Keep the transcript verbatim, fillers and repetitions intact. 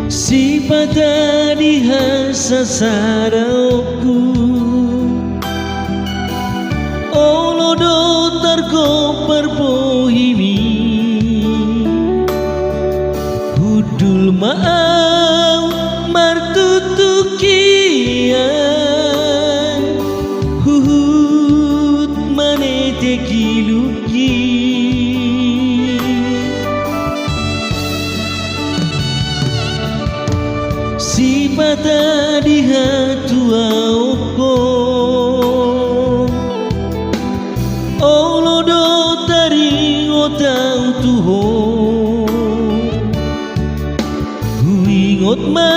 Sipata di hasasadaonku, olo do targok parbohimi. Hundul ma au martutukian, huhut manete gilukki. Sipata di hatuaonku, olo do taringot au tu ho. Huingot ma